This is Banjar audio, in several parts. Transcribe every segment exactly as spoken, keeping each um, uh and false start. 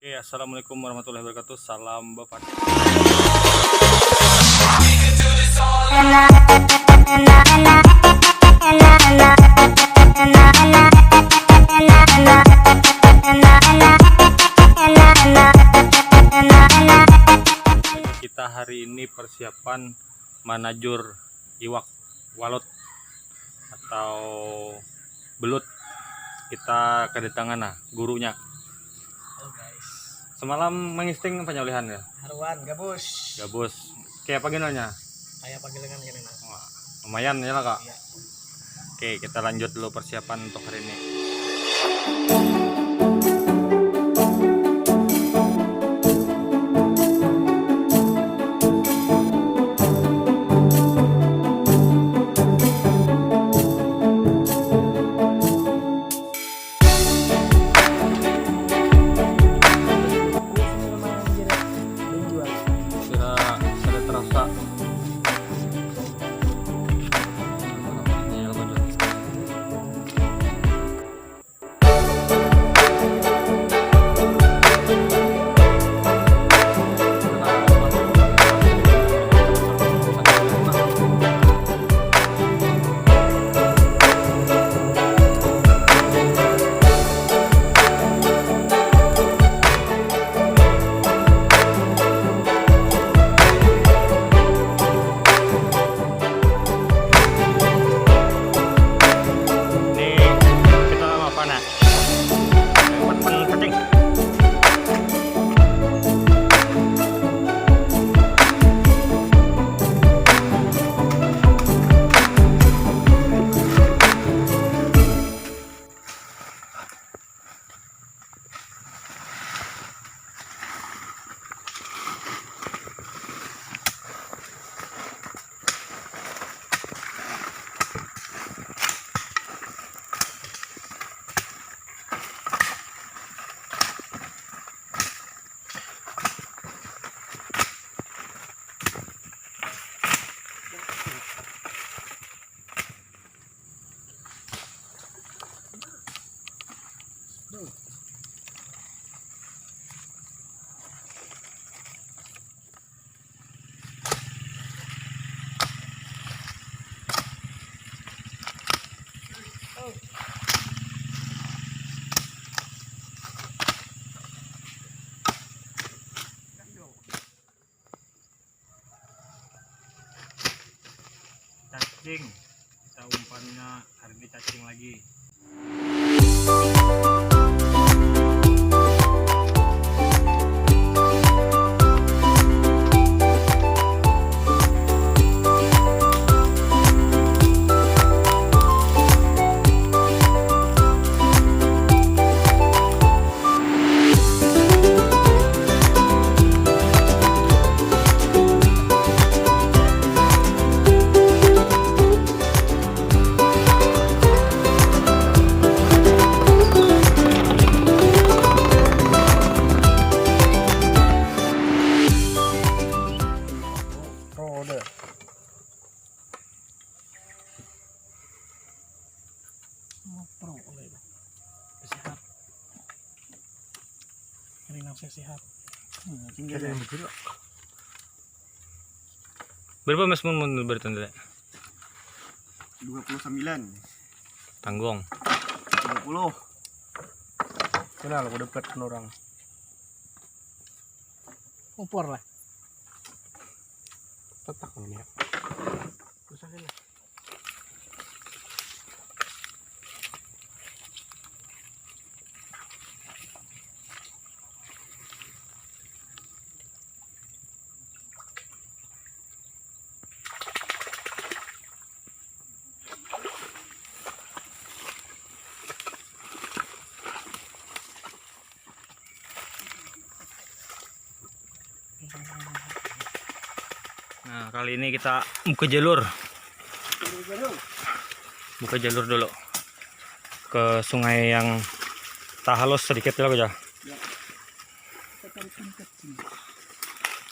Oke, assalamualaikum warahmatullahi wabarakatuh. Salam bapadah. Kita hari ini persiapan manajur iwak walut atau belut. Kita kedatangan, nah, gurunya. Halo, guys. Semalam mengisting apa nyaulihan ya? Haruan, gabus. Gabus. Kayak apa genalnya? Kayak apa gelengan gini, nah. Wah, lumayan ya lah, Kak. Iya. Oke, kita lanjut dulu persiapan untuk hari ini. Kira ada terasa. Ini kita apa, nak? Empat pen-, penting. Cacing. Kita umpannya hari ini cacing lagi. Roda. Pro oleh itu. Sehat. Ini nang sehat. Hmm, tinggal. Jadi yang bergerak. Berapa, Mas, mun, mun berarti, Ndre? Dua puluh sembilan. Tanggung. Dua puluh. Kenal, aku dapat orang. Opor lah. Tetak ini ya. Usah lah. Nah, kali ini kita buka jalur. Buka jalur dulu ke sungai yang tak halus sedikit ya, Kak, ya. Ya. Kita cari tingkat sini.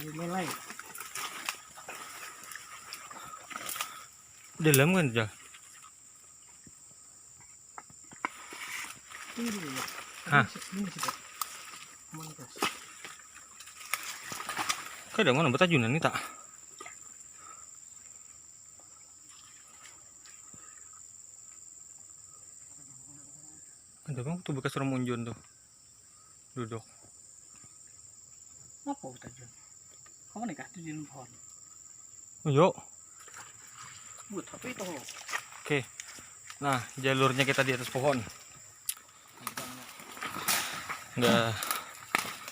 Cari lelai. Dalam kan, Jal? Ini dulu ya. Hah? Ini sih, ini sih, Pak. Aman, Pak. Kada mana batajunan ni tak? Ada bang tuh bekas orang munjun tuh duduk. Apa batajunan? Kamu nikah tuh di pohon. Yuk. Buat apa itu? Oke. Nah, jalurnya kita di atas pohon. Enggak.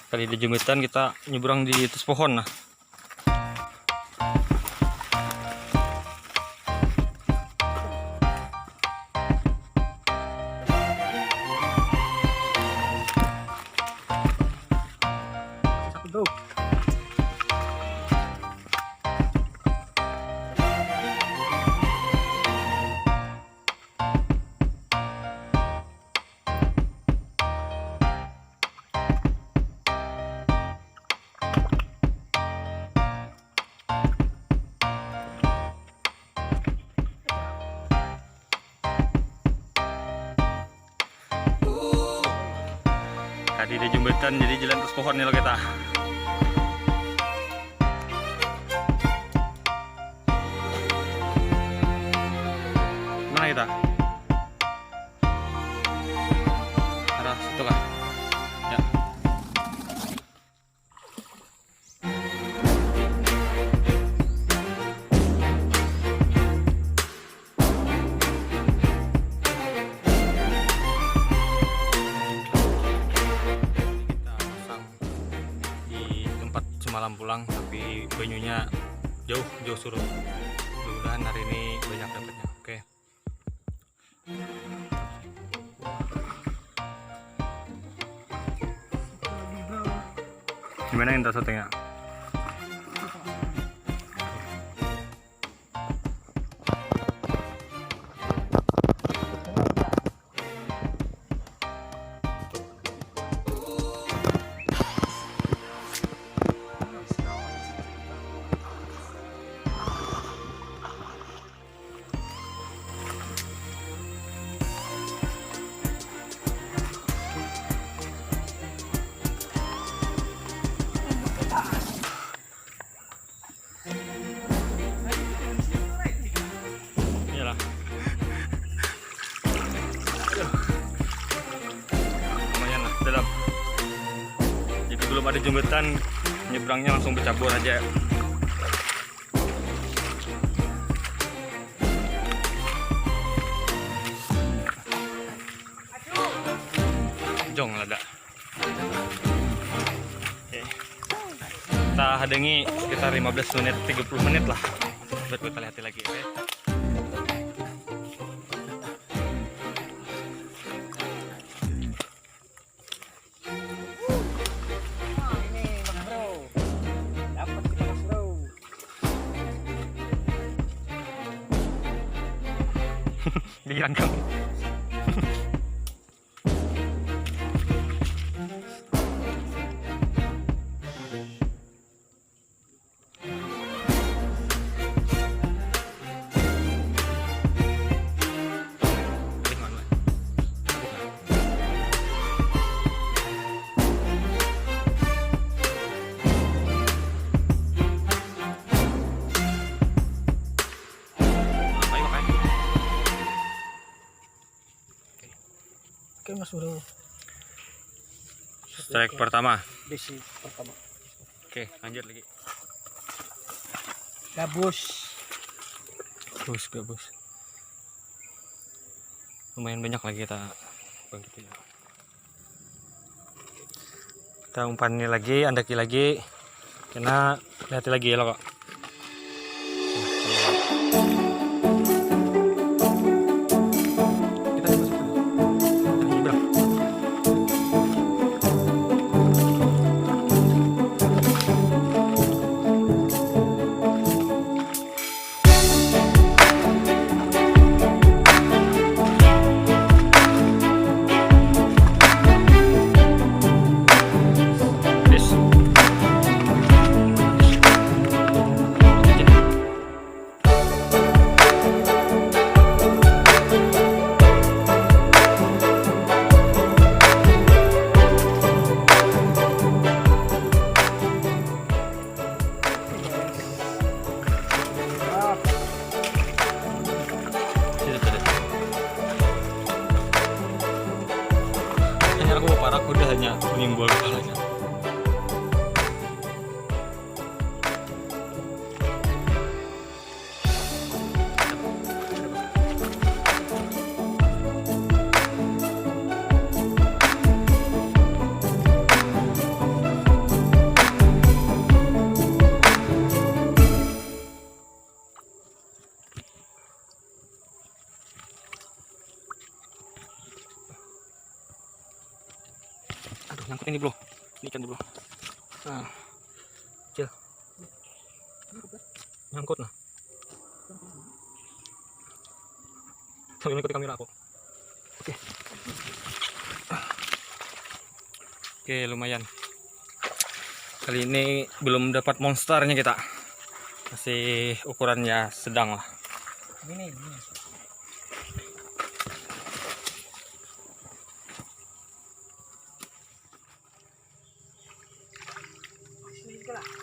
Tadi di jembatan kita nyebrang di atas pohon nah. Tadi ada jembatan, jadi jalan atas pohon nih lo kita. Mana kita? Arah situ kah? Ya. Kita pasang di tempat semalam pulang, tapi banyunya jauh, jauh surut. Mudah-mudahan hari ini banyak dapatnya. Oke. Gimana inta syutingnya? Iyalah. Aduh. Lumayan lah, dalam. Jadi belum ada jembatan, nyebrangnya langsung bercabur aja. Jong lada. Oke. Kita hadangi sekitar lima belas menit, tiga puluh menit lah. Buat kita lihat lagi, oke. Ini, Mas Bro. Dapat kita, Mas Bro. Di rangkang. Oke, Mas Bro. Strike pertama. Besi pertama. Oke, lanjut lagi. Gabus. Gabus, gabus. Lumayan banyak lagi kita bangkiti. Kita umpani lagi, andaki lagi. Kena hati-hati lagi ya lo kok. Kita masuk dulu. Nah, ini bilang. Ini, Bro. Ini ikan, Bro. Nah. Cil. Nyangkut, nah. Sambil ngikutin kamera aku. Oke. Oke, lumayan. Kali ini belum dapat monsternya kita. Masih ukurannya sedang lah. Ini, ini.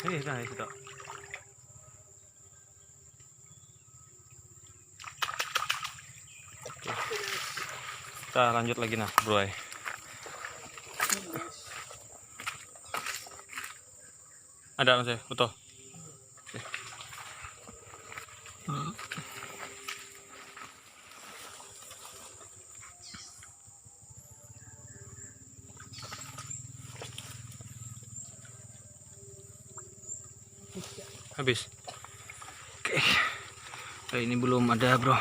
Ini, nah, itu. Oke. Kita lanjut lagi nah, Bro. Ada, Mas, ya? Betul. Oke. Habis. Oke. Kali ini belum ada, Bro.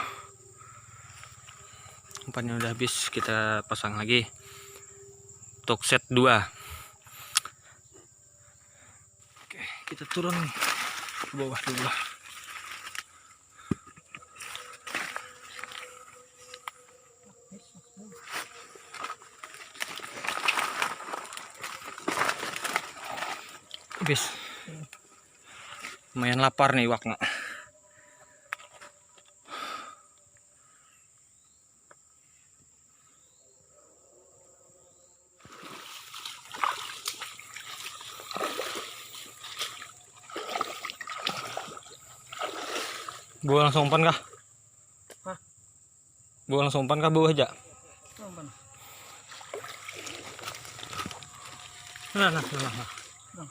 Umpannya udah habis, kita pasang lagi. Untuk set dua. Oke, kita turun ke bawah dulu. Habis. Lumayan lapar nih iwaknya. Bawa langsung umpan kah? Hah? Bawa langsung umpan kah, bawa aja? Umpan. Nah, nah, nah, nah, nah. Bang.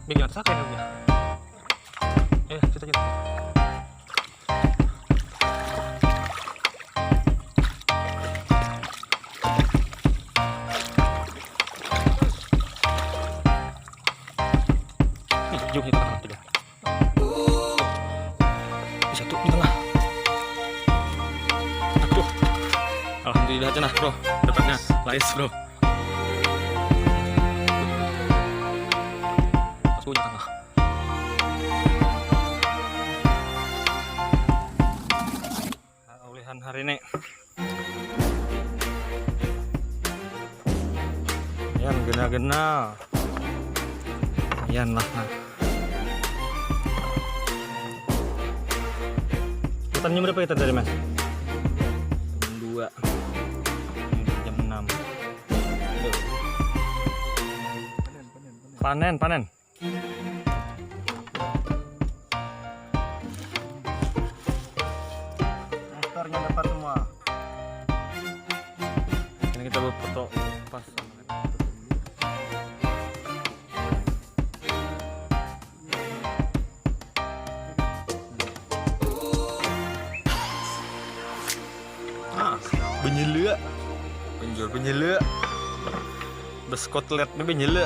Bikin masak ya, Bang, ya? Eh, cerita, cerita. Nih, jauh itu kan sudah. Satu di tengah. Aduh. Alhamdulillah aja nah, Bro. Dapatnya. Nice, Bro. Pas punya tengah. Nah, ulihan hari ini. Yan, gena-gena. Yan lah, nah. Hutannya berapa kita tadi, Mas? Jam dua. Ini jam enam. Panen, panen. Motornya dapat semua. Ini kita buat foto pas. Ah, benyele. Penjual benyele. Beskotlet ni benyele.